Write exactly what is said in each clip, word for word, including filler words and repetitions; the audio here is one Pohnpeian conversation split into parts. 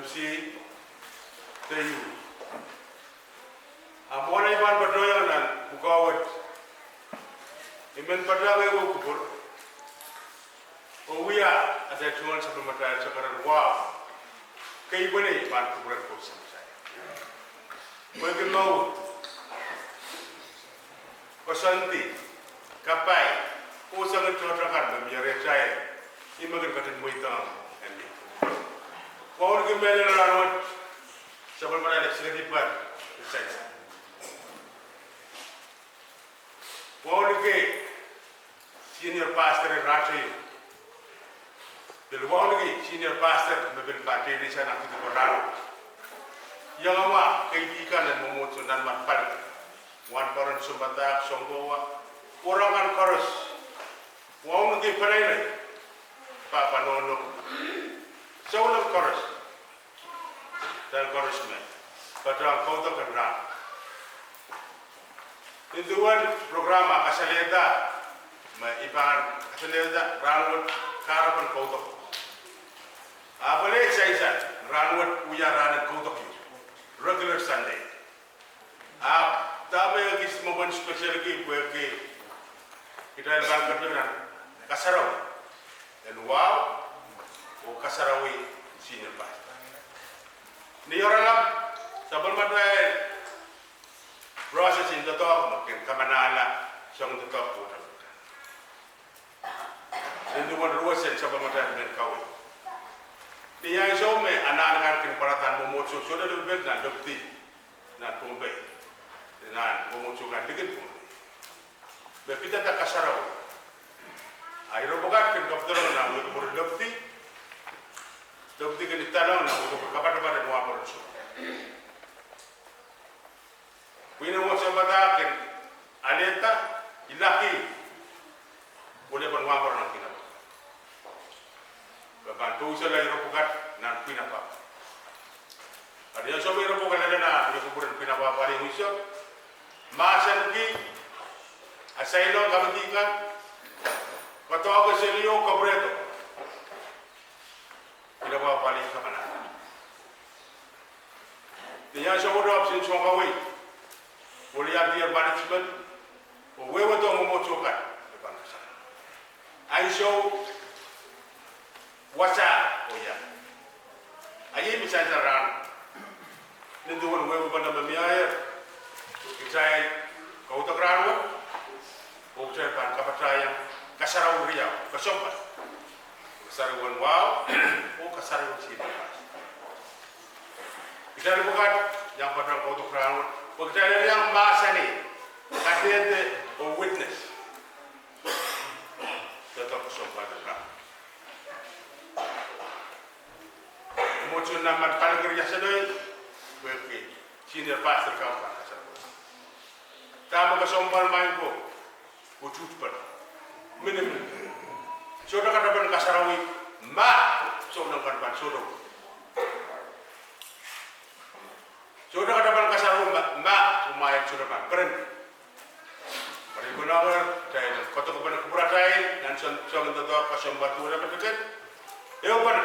Sei, de ieu. A mwohn ei pahn patohiong nan pwukoa wet, I men patohwan ehu kupwur oh wia atail tungoal sapwellimatail sakaradahn wahu. Kei pwene I pahn kupwuren Koht Samatail. Pwehki mour, koasoandi, kapai, oh soangen tohto kan me mie rehtail, I men kin ketin mweidohng en mie. Wauneki mehlel rahnwet, sapwellimatail executive board, sansal. Wauneki senior pastor en rahnwet. Pil wauneki senior pastor me pil pahn tehnehsang nan kudiko rahnwet. Iangahki kei kan en mwomwohdiso nan Madagascar. Wahnpoaron sounpadahk, sounkowa, oh rahn kan koaros. Wauneki peleipelei, pahpa, nohno, souleng koaros. Kitail koaros me patohwan kaudok en rahn. Nin duwen program a kasalehda, me I pahn kasalehda rahnwet kahrepen kaudok. Ahpw ele sansal, rahnwet wia rahnen kaudok, regular Sunday. Ahpw dahme ekis mwomwen special ki pwehki kitail pahn ketido nan kasarawi en wahu oh kasarawi senior pastor. Ni oaralap, sapwellimatail process en doadoahk me kin kamanahla soangen doadoahk pwutak. Nin duwen ruwesen sapwellimatail men kawei. Ni ansou me anahn kan kin pwarada nan mwomwohdiso, sohte lipilipil nan Deputy, nan Pohnpei, nan mwomwohdiso kan likin Pohnpei, me pidada kasarawi. A ire pwukat kin kapwdolong nan wehwehn Deputy, Deputy kin idalong nan wehwehn kapatapat en wahnpoaron soh. Pwihn en mwohn sounpadahk kin alehda, ilahki, oh lepin wahnpoaron nan Queen Apaw. Pwe pahn pousehla ire pwukat nan Queen Apaw. Eri ansou me ire pwukat lel nan wehwehn kupwuren Queen Apaw Pali Museum, mahsenki, asainehki komiti kan, kodoahki seli oh kapwurehdo. Queen Apaw Pali kamanahla. Ni ansou wet ahpw sohte kawei, oh liakdier management, oh wehwehdo mwomwohdiso kan, e pahn kasarawi. Ansou wasa oh ia. A iei me sansal rahn. Nin duwen wehwehn pwukat me mie, kitail kaudok rahnwet, oh kitail pahn kapatahieng kasarawi riau, kesempwal. Kasarawi en wahu, oh kasarawi en senior pastor. Kitail pwukat iang patohwan kaudok rahnwet, pwe kitail iang mahsanih, kadehde oh witness. Doadoahk kesempwal en rahn. Mwomwohdiso nan Madagascar iasenoi, pwehki senior pastor kan pahn kasarawi. Dahme kesempwal maing ko, utuht pene, minimin. Sohte katapan kasarawi, ma, souleng kan pahn sohte. Sohte katapan kasarawi ma, ma, soumwahu en sohte pahn peren. Eri I konehng kitail en koadoak pene kupwuratail, nan soangen, soangen doadoahk kesempwal duwehte me teken. Ehupene.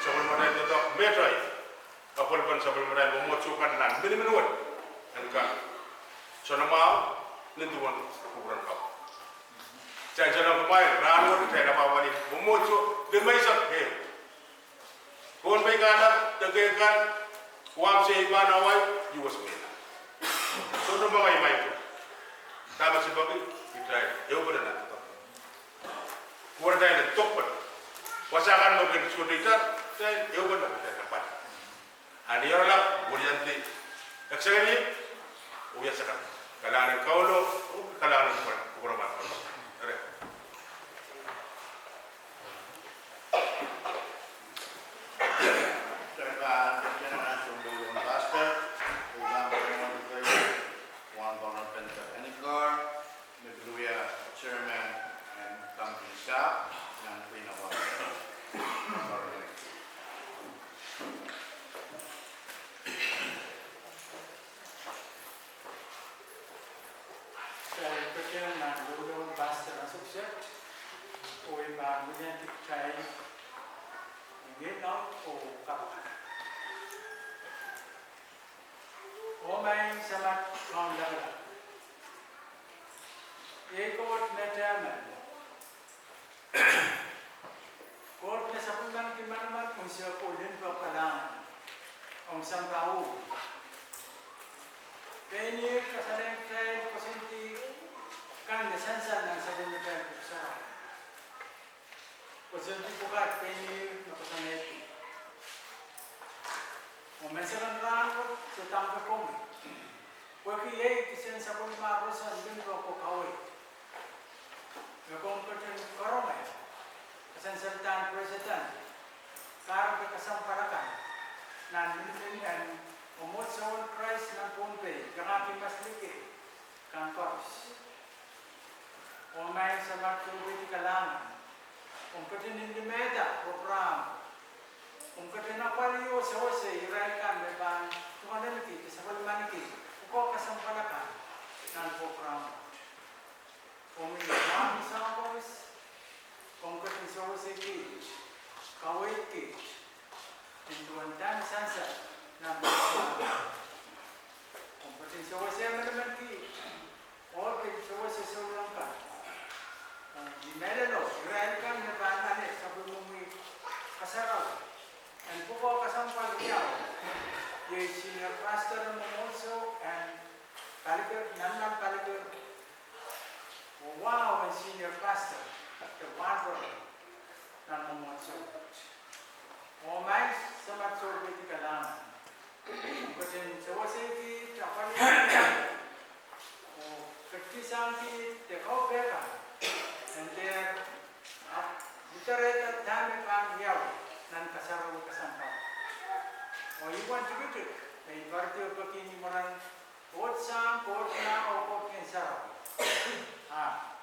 Sapwellimatail doadoahk me tei. Apwalpen sapwellimatail mwomwohdiso kan nan minimin wet. En kak soanamwahu, nin duwen kupwuren Kauno. Sansal ong kumwail, rahnwet kitail apwapwalih mwomwohdiso, de me I sehse ehu. Pohnpei kan, deke kan, Guam, Saipan, Hawaii, U S mehla. Sohte mengei maing ko. Dahme se peki, kitail ehupene nan doadoahk. Kupwuratail en dokpene. Wasa kan me kin sohte itar, kitail ehupene nan doadoahk. A ni oaralap, wiliandi executive, oh ia saka. Kalahngan en Kauno, oh kalahngan en kupwur, kupwuren Kauno. Eri. Pastor, Wahnpoaron Benedict Enikar, me pil wia chairman en committee staff nan Queen Apaw. Kitail patohwan nan loulou en pastor Assumption, oh I pahn wiliandi kitail Iei laud oh kapakap. Oh maing Samat Kaun Lapalap, iei Koht me dehr men, Koht me sapwellimaniki manaman, unsek oh limpoak kalahngan ong sampah. Pein ihr koasoanehdi koasoandi kan me sansal nan sapwellimatail pwuhk sarawi. Koasoandi pwukat pein ihr me koasoanehdi. Oh menseng en rahn wet se dahmpe komwi, pwehki iei kisehn sapwellime roson limpoak oh kaweid, me komw ketin karonge kasansaldan president, kahrepe kesempwal akan nan minimin en Mwomwohdiso en Krais nan Pohnpei, iangahki masliki kan koaros. Oh maing Samat Sohpeidi kalahngan, omw ketin limehda program, omw ketin apwalih oh sewese irail kan me pahn tungoaleniki de sapwellimaniki pwukoa kesempwal akan nan program. Omwi Maing Sahm koaros, omw ketin sewese kiht, kaweid kiht, nin duwen dahme sansal nan program. Omw ketin sewese emenemen kiht, oh pil sewese souleng kan, oh ni mehlelo irail kan me pahn ale sapwellimomwi kasarawi en pwukoa kesempwal riau. Iei senior pastor en Mwomwohdiso en Palikir, nan nan Palikir, oh wahu en senior pastor de wahnpoaron nan Mwomwohdiso. Oh maing Samat Sohpeidi kalahngan, omw ketin sewese kiht, apwalih kiht, oh ketin sang kiht de kaupehkan en dehr, ahpw literehda dahme pahn wiawi nan kasarawi kesempwal. Oh I wen tikitik me I pwarada pwehki ni mwaren Koht Sahm, Koht Nah, oh Koht Ngehn Sarawi. Amen.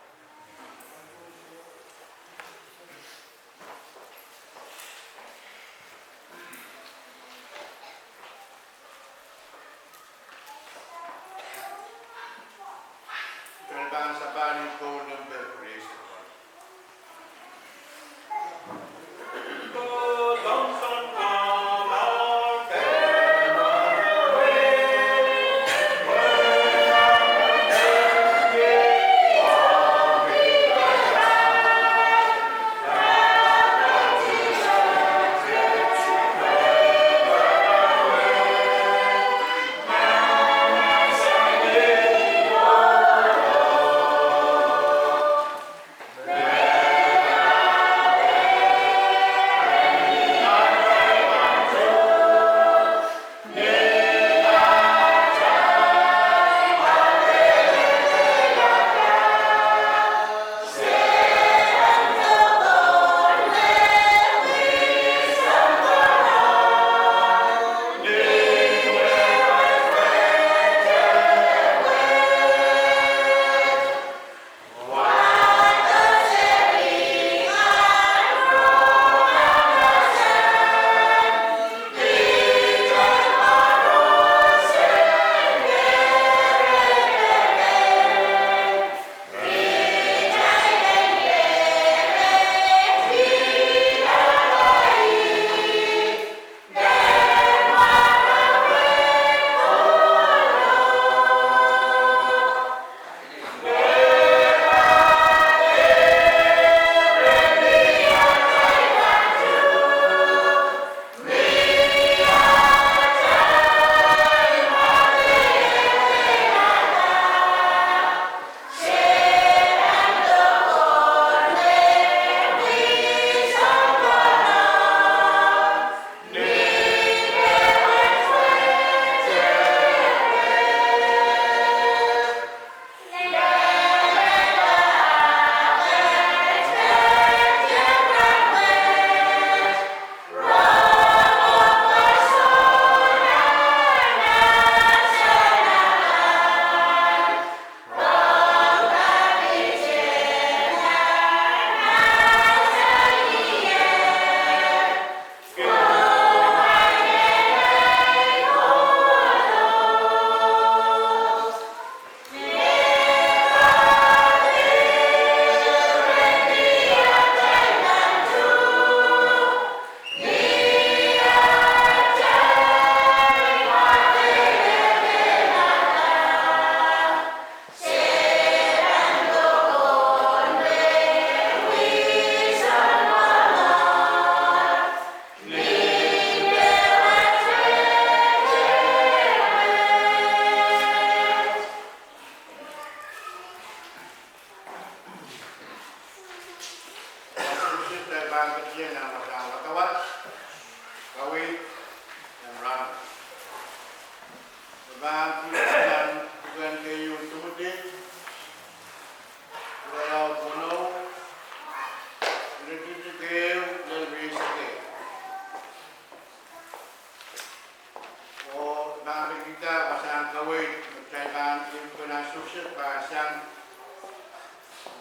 Nan Sohsed pahn sang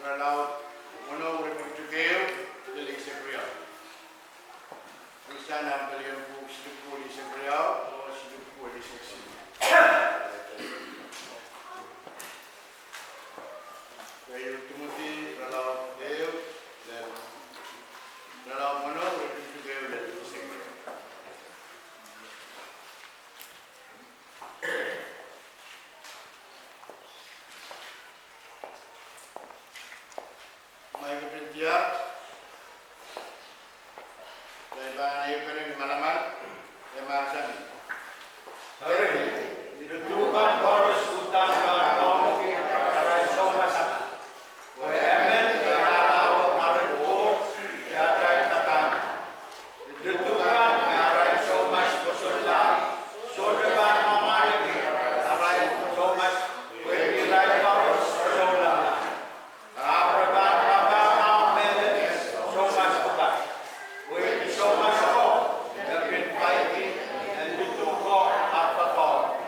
irelaud weneu, iretikitik ehu lel eisek riau. Sang nan Pelien Pwuhk silipwuku lel eisek riau oh silipwuku lel eisek siluh. Keieun Timoty irelaud ehu, irelaud weneu, iretikitik ehu lel eisek riau. Mwaikipin tiahk, kitail pahn ehupene ni manaman, e mahsanih: Eri, ni duduhkan koaros uhdahn pahn kaunop arail soumas akan, pwe emen me ahrahro mwaren Koht, de atail padahk. Ni duduhkan me arail soumas pwosonla, sohte pahn mwamwahlki arail soumas pwehki irail koaros souleng. Ahpw re pahn papah mwahu mehn soumas pwukat, pwehki soumas oko me kin pwaidi en duduhko ar poakoa.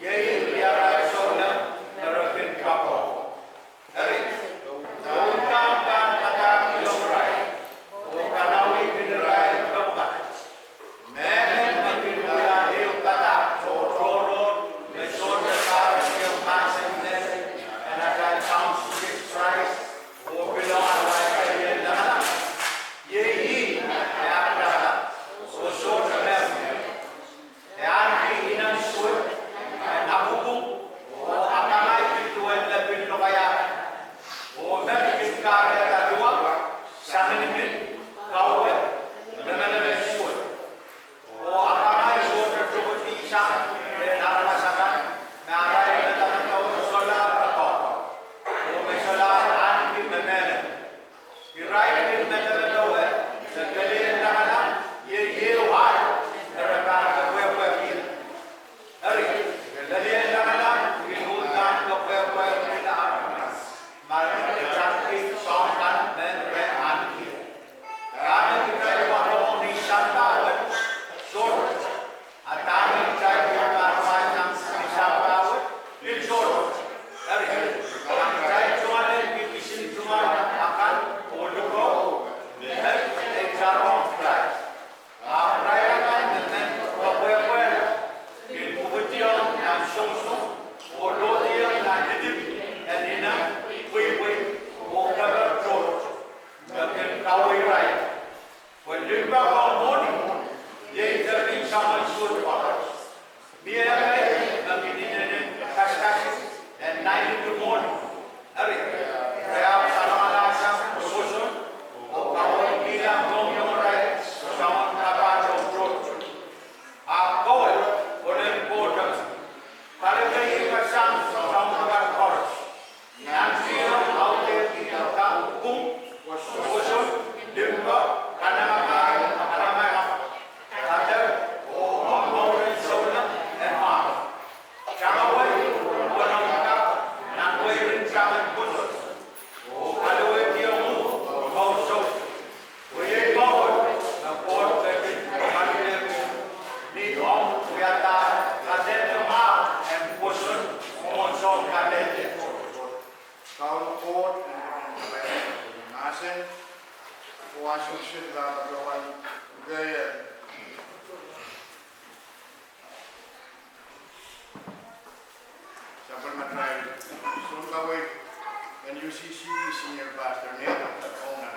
Iei irail souleng me re kin poakoa. Eri, douluhla pahn padahkihong irail oh kanawihkin irail pwukat. Mehmen me kin wia ehu padahk oh tohrohr me sohte kahrehiong mahsen en atail Kaun Sises Krais oh pil ong arail lelehn lamalam, iei ih me ahneki oh sohte mehkot. E ahneki ineng suwed en apwupwung oh akangaih duwen lepin lokaia, oh met kin kahrehda luwak, saminimin, kauwe, lemeleme suwed. Oh akangaih sohte topwidi sang rehn aramas akan me arail medemedewe solahr poakoa, oh me solahr ahneki me mehlel. Irail kin medemedewe me lelehn lamalam iei ehu ahl me re pahn kepwehpwehkihla. Eri, lelehn lamalam kin uhdahn kepwehpwehkihla aramas ma re kin tangki soahng kan me re ahneki. Dahme kitail wadohng ni sampah wet, sohte. A dahme kitail pahn wahsang ni sampah wet, pil sohte. Eri, ma kitail tungoal kisin tungoal akan oh likou, met ei sarohng Krais. Ahpw irail akan me men kepwehpwehla kin pwukidiong nan sousou oh lohdiong nan idip en ineng, pweipwei, oh keper tohrohr, me kin kaweirail. Pwe limpoak oh mwohni iei tepin samwon suwed koaros. Mie emenemen me kin inenen kasikasik en naineki mwohni. Eri, re ahpw salongalahsang pwoson oh kaweidkihla mohngiong irail samwon kapato tohrohr. Ahpw kowe, ohl en Koht, kalekeiekasang soahng pwukat koaros. Nankihong audehkin pwukat, pwoson, limpoak, kanengamah, kanengamah, kadek, oh mouren souleng en mwahu. Tangawei, wenehmw kak nan weirin tangen pwoson, oh kalowehdiong uhk mour soutuk. Pwe iei mour me Koht ketin kalelehki ni omw wiahda kadehdehde mwahu en pwoson mwohn soun kadehdehde. Kaun Koht en ketin kapaiada ni mahsen, oh ansou kiset pahn patohwan ukeie sapwellimatail sounkaweid en U C C, Senior Pastor Nathan Owen.